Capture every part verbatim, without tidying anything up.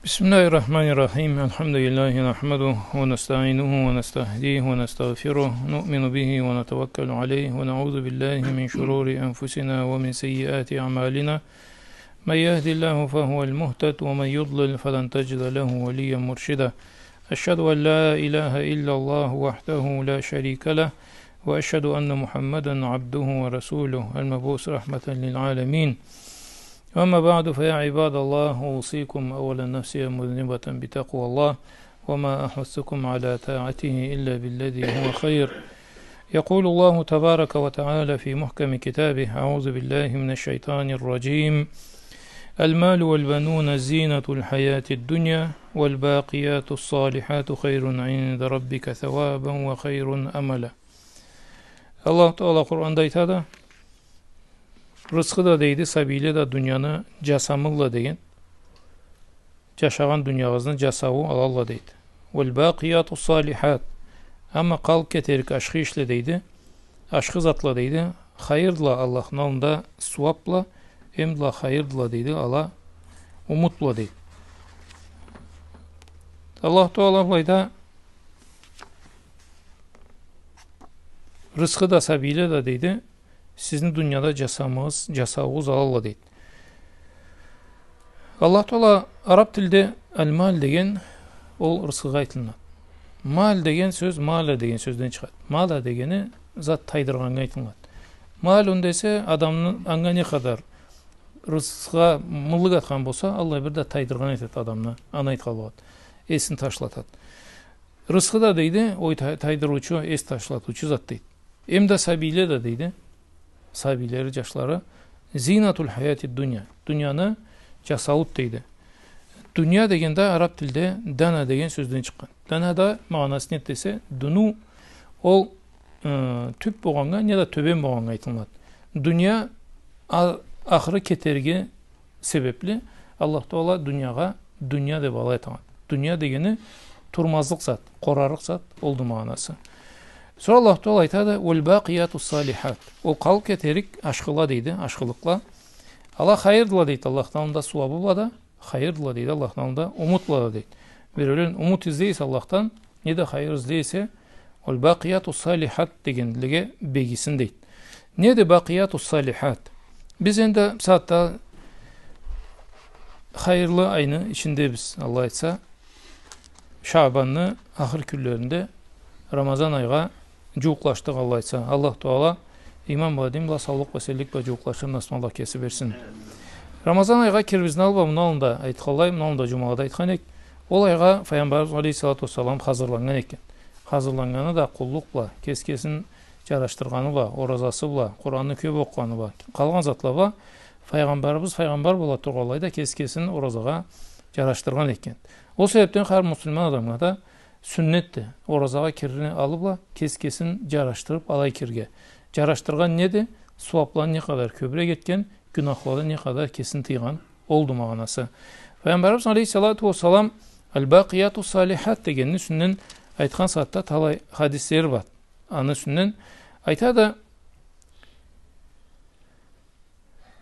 بسم الله الرحمن الرحيم. الحمد لله نحمده ونستعينه ونستهديه ونستغفره. نؤمن به ونتوكل عليه ونعوذ بالله من شرور أنفسنا ومن سيئات أعمالنا. من يهد الله فهو المهتد ومن يضلل فلن تجد له وليا مرشدا. أشهد أن لا إله إلا الله وحده لا شريك له، وأشهد أن محمدا عبده ورسوله المبعوث رحمة للعالمين. وأما بعد، فيا عباد الله، أوصيكم أولا نفسي مذنبة بتقوى الله، وما أحثكم على طاعته إلا بالذي هو خير. يقول الله تبارك وتعالى في محكم كتابه: أعوذ بالله من الشيطان الرجيم. المال والبنون زينة الحياة الدنيا، والباقيات الصالحات خير عند ربك ثوابا وخير أملا. Аллаху Тагъала Къуранда айтады: «Рысхы да, — дейди, — сабийле да дунияны джасамыдыла», — деген. Джашагъан дуниягъызны джасауу аладыла, дейди. «والباقيات الصالحات». Амма къалыб кетерик ашхы ишле, дейди, ашхы затла, дейди, хайырдыла Аллахны аллында, сууабла, эмда хайырдыла, дейди, ала умутла, дейди. Аллаху Тагъала былайда: «Рысхы да, сабийле да, — дейди, — сизни дунияда джасамыгъыз, джасауугъуз аладыла», — дейди. Аллаху Тагъала араб тилде аль-маль деген ол рысхыгъа айтылынады. Маль деген сёз мала деген сёзден чыгъады. Мала дегени зат тайдыргъаннга айтылынады. Малюн десе, адамны анга не къадар рысхыгъа мыллык атхан болса, аллай бир да тайдыргъан этеди адамны, аны айтханлыгъыды. Эсин ташлатады. Рысхы да, дейди, ол тай-, тайдырыучу, эс ташлатыучу зат, дейди. Эмда сабийле да, дейди. Сабийлери, джашлары. «Зинатуль хаяти дунья». Дунияны джасауду, дейди. Дуния дегенде араб тилде дана деген сёзден чыкъгъан. Дана да магъанасы неди десе, дуну ол, э, тюб болгъаннга, неда тёбен болгъаннга айтылынады. Дуния а-, ахыры кетерге себебли Аллаху Тагъала дуниягъа дуния деб алай айтады. Дуния дегени турмазлыкъ зат, къорарыкъ зат, олду магъанасы. Сора Аллаху Тагъала айтады: «والباقيات الصالحات». Ол къалыб кетерик ашхыла, дейди, ашхылыкъла. Ала хайырдыла, дейди, Аллахны аллында сууабы бла да, хайырдыла, дейди, Аллахны аллында умут бла да, дейди. Биреулен умут излей эсе Аллахдан, неда хайыр излей эсе, «والباقيات الصالحات» дегенлеге бегисин, дейди. Неди «бакъияту салихат»? Биз энди бусагъатда хайырлы айны ичиндебиз, Аллах айтса. Шабанны ахыр кюнлеринде Рамазан айгъа джууукълашдыкъ, Аллах айтса. Аллах Тагъала иман бла, дин бла, саулукъ бла, эсенлик бла джууукълашыр насыбны Аллах кеси берсин. Рамазан айгъа кирибизни аллы бла, муну аллында айтханлай, муну аллында джумада айтхан эдик. Ол айгъа Файгъамбарыбыз алейхиссалату уассалам хазырланнган экен. Хазырланнганы да къуллукъ бла, кеси кесин джарашдыргъаны бла, оразасы бла, Къуранны кёб окъугъаны бла, къалгъан затла бла. Файгъамбарыбыз файгъамбар бола тургъанлай да кеси кесин оразагъа джарашдыргъан экен. Ол себебден хар муслиман адамгъа да сюннетди оразагъа кирирни аллы бла кеси кесин джарашдырыб алай кирирге. Джарашдыргъан неди? Сууабланы не къадар кёбюрек этген, гюнахладан не къадар кесин тыйгъан, олду магъанасы. Файгъамбарыбыз алейхиссалату уассалам «аль-бакъияту салихат» дегенни юсюнден айтхан сагъатда талай хадислери бар. Аны юсюнден айтады: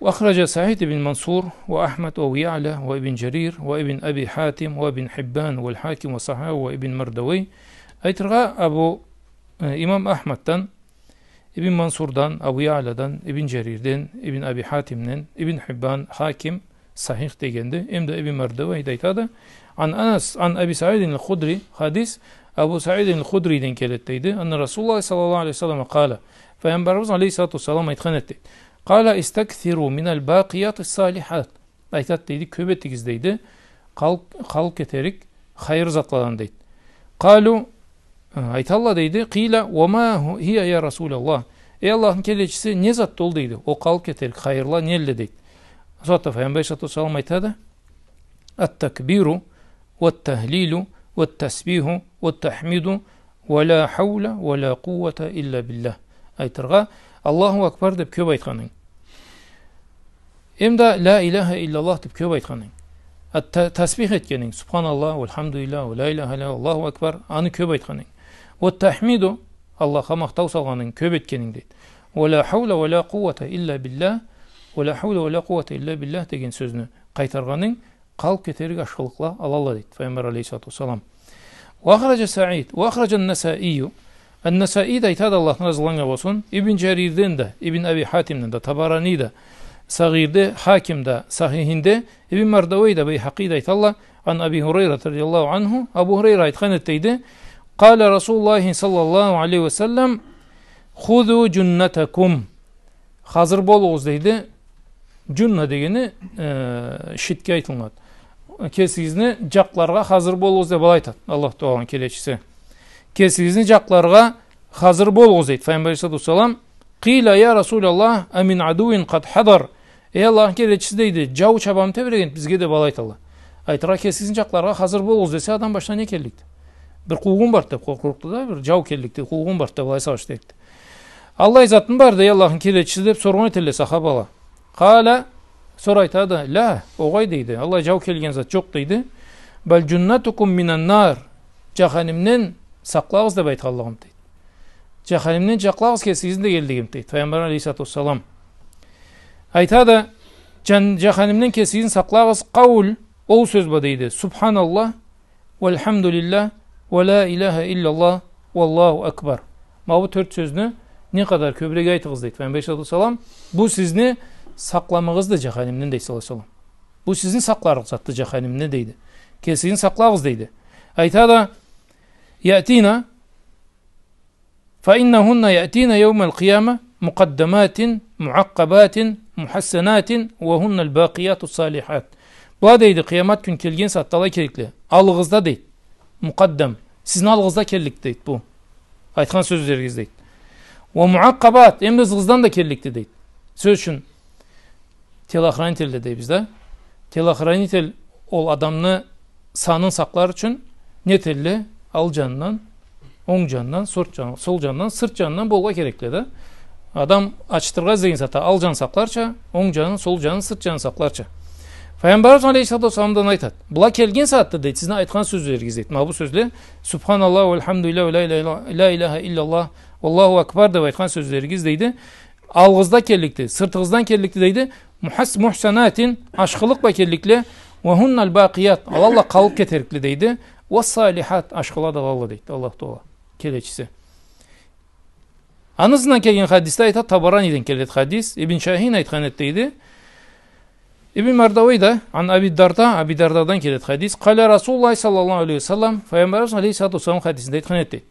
وأخرج سعيد بن منصور وأحمد وأبو يعلى وابن جرير وابن أبي حاتم وابن حبان والحاكم وصححه وابن مردويه. Айтыргъа, Абу, э, имам Ахмаддан, Ибн Мансурдан, Абу Яъладан, Ибн Джарирден, Ибн Аби Хатимден, Ибн Хиббан, Хаким, сахих дегенди. Эмда Ибн Мардавайх да айтады: عن أنس عن أبي سعيد الخدري, хадис Абу Саид аль-Худриден келеди, дейди. أن رسول الله صلى الله عليه وسلم قال, Файгъамбарыбыз алейхиссалату уассалам айтхан эди, дейди. قال: استكثروا من الباقيات الصالحات. Айтады, дейди, кёб этигиз, дейди, къал-, къалыб кетерик хайыр затладан, дейди. قالوا, э, айталла, дейди, قيل: وما هي يا رسول الله؟ Эй Аллахны келечиси, не затды ол, дейди, ол къалыб кетерик хайырла нелле, дейди. Сора Файгъамбар алейхиссалату уассалам айтады: التكبير والتهليل والتسبيح والتحميد ولا حول ولا قوة إلا بالله. Айтыргъа, Аллаху Акбар деб кёб айтханынг. Эмда لا إله إلا الله деб кёб айтханынг. Ат-, та-, тасбих этгенинг. سبحان الله والحمد لله ولا إله إلا الله والله أكبر. Аны кёб айтханынг. والتحميد, Аллахха махтау салгъанынг, кёб этгенинг, дейди. ولا حول ولا قوة إلا بالله, ولا حول ولا قوة إلا بالله деген сёзню къайтаргъанынг. къалыб кетерик ашхылыкъла алалла, дейди Файгъамбар алейхиссалату уассалам. وأخرج سعيد، وأخرج النسائي. Ан-Насаи да айтады, Аллах андан разы болсун, Ибн Джарирден да, Ибн Аби Хатимден да, Табарани да, Сагъирде, Хаким да, Сахихинде, Ибн Мардауей да, Байхакъи да айталла, عن أبي هريرة رضي الله عنه, Абу Хурайра айтхан эди, дейди: قال رسول الله صلى الله عليه وسلم: خذوا جنتكم. Хазыр болугъуз, дейди. Джунна дегени, э, шитге айтылынады. Кесигизни джакъларгъа хазыр болугъуз деб алай айтады Аллах Тааланы келечиси. Кесигизни джакъларгъа хазыр болугъуз, дейди Файгъамбар алейхиссалату уассалам. قيل: يا رسول الله، أمن عدو قد حضر؟ Эй Аллахны келечиси, дейди, джау чабамы тебреген бизге деб алай айталла. Айтыргъа, кесигизни джакъларгъа хазыр болугъуз десе, адам башына не келликди? Бир къуугъун барды деб къоркъ-, къоркъду да, бир джау келликди, къуугъун барды деб алай сагъыш этди. Аллай затмы барды, эй Аллахны келечиси, деб соргъан этелле сахабала. قال, сора айтады: لا, огъай, дейди, аллай джау келген зат джокъ, дейди. بل جنتكم من النار. Джаханимден сакълагъыз деб айтханлыгъым, дейди. Джаханимден сакълагъыз кесигизни дегенлигим, дейди Файгъамбар алейхиссалату уассалам. Айтады, джан-, джаханимден кесигизни сакълагъыз, قول, ол сёз бла, дейди: سبحان الله، والحمد لله، ولا إله إلا الله، والله أكبر. Ма бу тёрт сёзню не къадар кёбюрек айтыгъыз, дейди Файгъамбар алейхиссалату уассалам. Бу сизни сакъламагъызды джаханимден, дейди, саллаллаху алейхи ва саллам. Бу сизни сакъларыкъ затды джаханимден, дейди. Кесигизни сакълагъыз, дейди. Айтады: يأتين، فإنهن يأتين يوم القيامة مقدمات معقبات محصنات وهن الباقيات الصالحات. Была, дейди, къыямат кюн келген сагъатда алай келликле. Аллыгъызда, дейди. Мукъаддам. Сизни аллыгъызда келликди, дейди, бу. Айтхан сёзлеригиз, дейди. Ва муакъкъабат, эм да ызыгъыздан да келликди, дейди. Сёз ючюн, телохранитель да дейбиз да. Телохранитель ол адамны санын сакълар ючюн не этелле? Ал джанындан, онг джанындан, сорт джан-, сол джанындан, сырт джанындан болургъа керекле да. Адам ачытыргъа излеген сагъатда ал джанын сакъларча, онг джанын, сол джанын, сырт джанын сакъларча. Файгъамбарыбыз алейхиссалату уассалам да айтады. Была келген сагъатда, дейди, сизни айтхан сёзлеригиз, дейди. Ма бу сёзле, Субханаллах, валхамдулиллах, ва ла иля-, ла иляха илляллах, валлаху акбар деб айтхан сёзлеригиз, дейди. Аллыгъызда келликди, сыртыгъыздан келликди, дейди. Мухас-, мухсанатин, ашхылыкъ бла келликле, ва хунналь бакъият, алалла къалыб кетерикле, дейди. Ва салихат, ашхыла да алалла, дейди Аллаху Таала келечиси. Аны ызындан келген хадисде айта, Табараниден келеди хадис, Ибн Шахин айтхан эди, дейди. Ибн Мардауей да, ан Аби Дарда, Аби Дардадан келеди хадис. Къала Расулуллах саллаллаху алейхи ва саллам, Файгъамбарыбыз алейхиссалату уассалам хадисинде айтхан эди.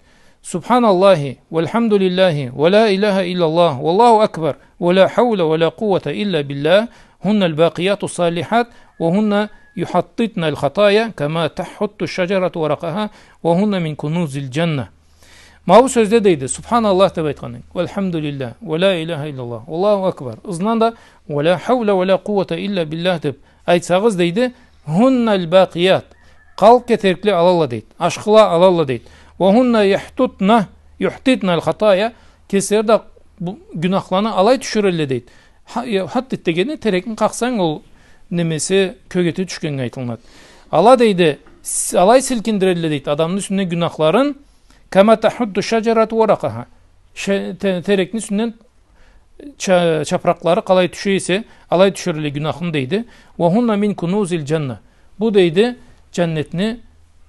Субханаллахи, валхамдулиллахи, ва ла иляха илляллах, валлаху акбар, ва ла хаула ва ла къуввата илля билля, хунналь бакъияту салихат, ва хунна юхаттитналь хатая, кама тахутту шаджарату варакъаха, ва хунна мин кунузиль джанна. Ма бу сёзде, дейди, Субханаллах деб айтханынг, валхамдулиллах, ва ла иляха илляллах, валлаху акбар. Ызындан да, ва ла хаула ва ла къуввата илля биллях деб айтсагъыз, дейди, хунналь бакъият. Къалыб кетерикле алалла, дейди. Ашхыла алалла, дейди. Ва хунна юхтутна, юхтитналь хатая. Кеслери да бу гюнахланы алай тюшюрелле, дейди. Ха-, я, хаттит дегени терекни къакъсанг, ол немеси кёгете тюшгеннге айтылынады. Ала, дейди, с-, алай силкиндирелле, дейди, адамны юсюнден гюнахларын, кама тахутту шаджарату варакъаха. Ше-, те-, терекни юсюнден ча-, чапракълары къалай тюше эсе, алай тюшюрелле гюнахны, дейди. Ва хунна мин кунузиль джанна. Бу, дейди, джаннетни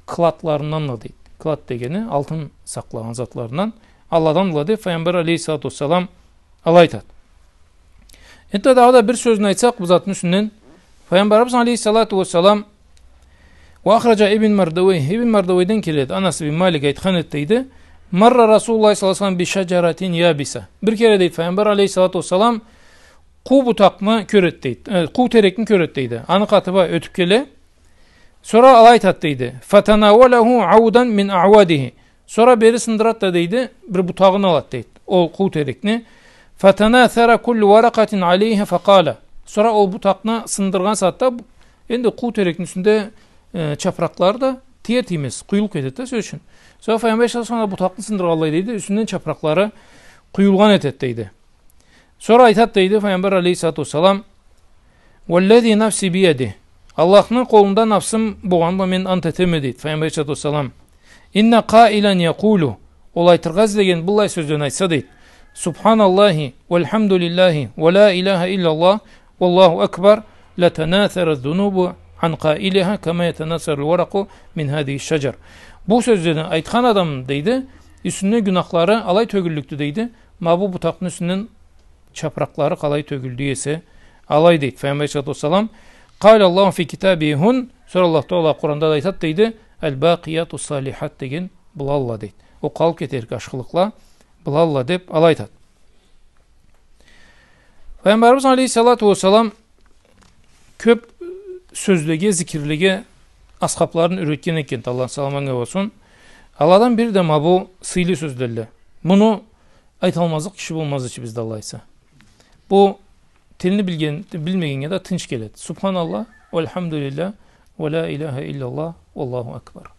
кладларынданды, дейди. Клад дегени алтын сакълагъан затларындан. Алладандыла деб Файгъамбар алейхиссалату уассалам алай айтады. Энтда дагъыда бир сёзню айтсакъ бу затны юсюнден, Файгъамбарыбыз алейхиссалату уассалам, ва ахраджа Ибн Мардауей, Ибн Мардауейден келеди, Анас ибн Малик айтхан эди, дейди, марра Расулуллах саллаллаху алейхи ва саллам би шаджаратин ябиса. Бир кере, дейди, Файгъамбар алейхиссалату уассалам къуу бутакъны кёреди, дейди, э, къуу терекни кёреди, дейди. Аны къаты бла ётюб келе. Сора алай айтады, дейди. Фатанавалаху аудан мин ауадихи. Сора бери сындырады да, дейди, бир бутагъын алады, дейди. Ол къуу терекни. Фатанасара куллю варакъатин алейха факъала. Сора ол бутакъны сындыргъан сагъатда, энди къуу терекни юсюнде, э, чапракълары да тиер-тиймез къуюлуб кетеди да, сёз ючюн. Сора Файгъамбар саллаллаху алейхи ва саллам бутакъны сындыргъанлай, дейди, юсюнден чапракълары къуюлгъан этеди, дейди. Сора айтады, дейди, Файгъамбар алейхиссалату уассалам, «Валлази нафси биядих». Аллахны къолунда нафсым болгъан бла мен ант этеме, дейди Файгъамбар алейхиссалату уассалам. «Инна къаилан якъулу». Ол айтыргъа излеген быллай сёзлени айтса, дейди. «Субханаллахи, валхамдулиллахи, ва ла иляха илляллах, валлаху акбар, латанасара зунубу عن قائلها كما يتناثر الورق من هذه الشجر. Бу сёзлени айтхан адам, дейди, юсюнден гюнахлары алай тёгюллюкдю, дейди, ма бу бутакъны юсюнден чапыракълары къалай тёгюлдю эсе, алай, дейди. Файгъамбар алейхиссалату уассалам, قال الله في كتابه هن, сора Аллах Таала Къуранда да айтады, дейди, الباقيات الصالحات деген былалла, дейди. Ол къалыб кетерик ашхылыкъла былалла деб алай айтады. Файгъамбарыбыз алейхиссалату уассалам кёб сёзлеге, зикирлеге асхабларын юретген экен, Аллахны саламы анга болсун. Аладан бири да ма бу сыйлы сёзлелле. Муну айталмазлыкъ киши болмаз эди бизде, Аллах айтса. Бу тилни билген, билмегеннге да тынч келеди. Субханаллах, валхамдулиллах, ва ла иляха иллаллах, валлаху акбар.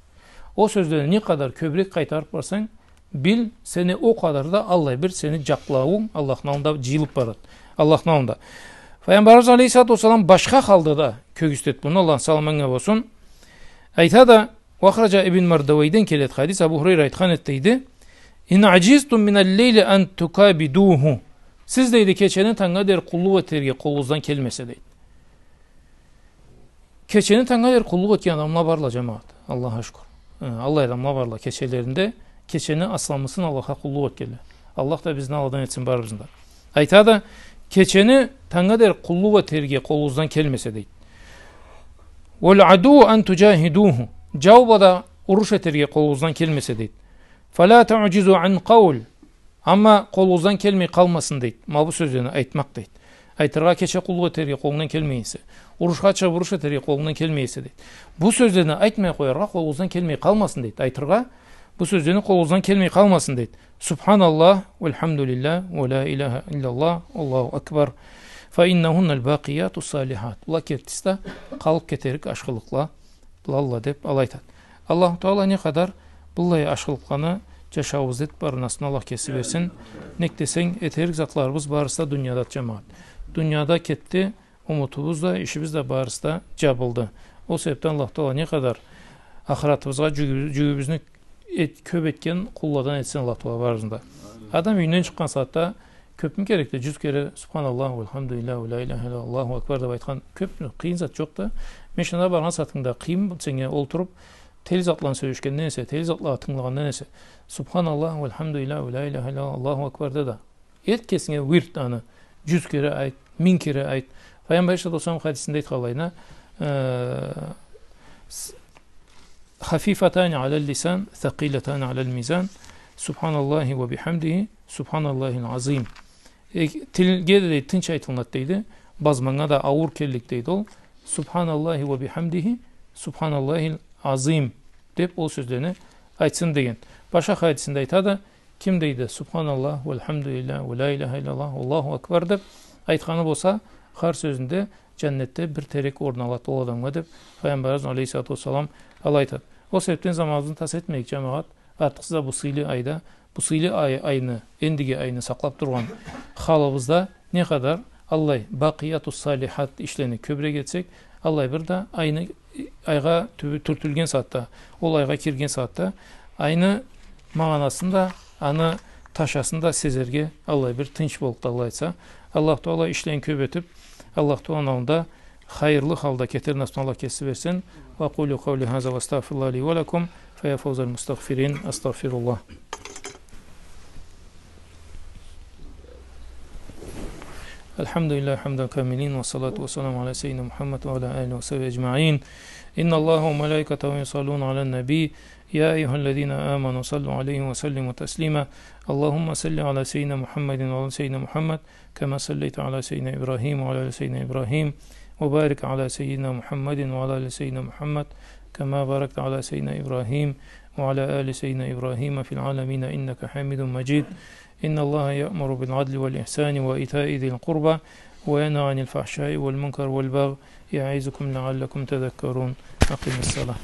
Ол сёзлени не къадар кёбюрек къайтарыб барсанг, бил, сени ол къадар да аллай бир сени джакълауунг Аллахны аллында джыйылыб барады. Аллахны аллында. Файгъамбарыбыз алейхиссалату уассалам башха халда да кёргюзтеди муну, Аллахны саламы анга болсун. Айтады, وأخرج ابن مردويهدен келеди хадис, Абу Хурайра айтхан эди, дейди, إن عجزتم من الليل أن تكابدوه. Сиз, дейди, кечени тангнга дери къуллукъ этерге къолугъуздан келмесе, дейди. Кечени тангнга дери къуллукъ этген адамла барла, джамагъат. Аллахха шукур. Э, аллай адамла барла. Кечелеринде кечени асламысын Аллахха къуллукъ этгенле. Аллах да бизни аладан этсин барыбызны да. Айтады, кечени тангнга дери къуллукъ этерге къолугъуздан келмесе, дейди. والعدو أن تجاهدوه. Джау бла да уруш этерге къолугъуздан келмесе, дейди. فلا تعجزوا عن قول. Амма къолугъуздан келмей къалмасын, дейди, ма бу сёзлени айтмакъ, дейди. Айтыргъа, кече къуллукъ этерге къолунгдан келмей эсе, урушха чыгъыб уруш этерге къолунгдан келмей эсе, дейди. Бу сёзлени айтмай къояргъа къолугъуздан келмей къалмасын, дейди. Айтыргъа, бу сёзлени къолугъуздан келмей къалмасын, дейди. سبحان الله والحمد لله ولا إله إلا الله والله أكبر فإنهن الباقيات الصالحات. Была кертиси да къалыб кетерик ашхылыкъла былалла деб алай айтады. Аллаху Таала не къадар быллай ашхылыкъланы джашауубузда этиб барыбызны Аллах кеси берсин. Нек десенг, этерик затларыбыз барысы да дуниядады, джамагъат. Дунияда кетди, умутубуз да, ишибиз да, барысы да джабылды. Ол себебден Аллаху Таала не къадар ахыратыбызгъа джюгю-, джюгюбюзню эт-, кёб этген къулладан этсин Аллаху Таала барыбызны да. Адам юйюнден чыкъгъан сагъатда кёбмю керекди? Джюз кере Субханаллах, валхамдулиллах, ва ла иляха иллаллах, Аллаху акбар деб айтхан кёбмю? Къыйын зат джокъду. Машинада баргъан сагъатынгда къыйын сеннге олтуруб, тели затланы сёлешгенден эсе, тели затлагъа тынгылагъандан эсе, Субханаллах, валхамдулиллах, ва ла иляха иллаллах, Аллаху акбар де да. Эт кесинге уирд аны. Джюз кере айт, минг кере айт. Файгъамбар алейхиссалату уассалам хадисинде айтханлайына, э, с-, خفيفتان على اللسان ثقيلتان على الميزان سبحان الله وبحمده سبحان الله العظيم. Э, тилге да, дейди, тынч айтылынады, дейди. Базманнга да ауур келлик, дейди, ол. سبحان الله وبحمده سبحان الله العظيم деб ол сёзлени айтсын деген. Башха хадисинде айтады, ким, дейди, سبحان الله والحمد لله ولا إله إلا الله والله أكبر деб айтханы болса, хар сёзюнде джаннетде бир терек орун алады ол адамгъа деб Файгъамбарыбыз алейхиссалату уассалам алай айтады. Ол себебден заманыбызны тас этмейик, джамагъат, артыкъсыз да бу сыйлы айда, бу сыйлы ай-, айны, эндиги айны сакълаб тургъан халыбызда не къадар аллай бакъияту салихат ишлени кёбюрек этсек, аллай бир да айны, айгъа тюбю-, тюртюлген сагъатда, ол айгъа кирген сагъатда айны магъанасын да, аны ташасын да сезерге аллай бир тынч боллукъду, Аллах айтса. Аллах Таала ишлени кёб этиб, Аллах Тааланы аллында хайырлы халда кетер насыбны Аллах кеси берсин. وأقول قولي هذا وأستغفر الله لي ولكم، فيا فوز المستغفرين، أستغفر الله. الحمد لله حمد الكاملين، والصلاة والسلام على سيدنا محمد وعلى آله وصحبه أجمعين. إن الله وملائكته يصلون على النبي، يا أيها الذين آمنوا صلوا عليه وسلموا تسليما. اللهم صل على سيدنا محمد وعلى سيدنا محمد كما صليت على سيدنا إبراهيم وعلى آل سيدنا إبراهيم، وبارك على سيدنا محمد وعلى آل سيدنا محمد كما باركت على سيدنا إبراهيم وعلى آل سيدنا إبراهيم في العالمين إنك حميد مجيد. إن الله يأمر بالعدل والإحسان وإيتاء ذي القربى وينهى عن الفحشاء والمنكر والبغي يعظكم لعلكم تذكرون. أقم الصلاة.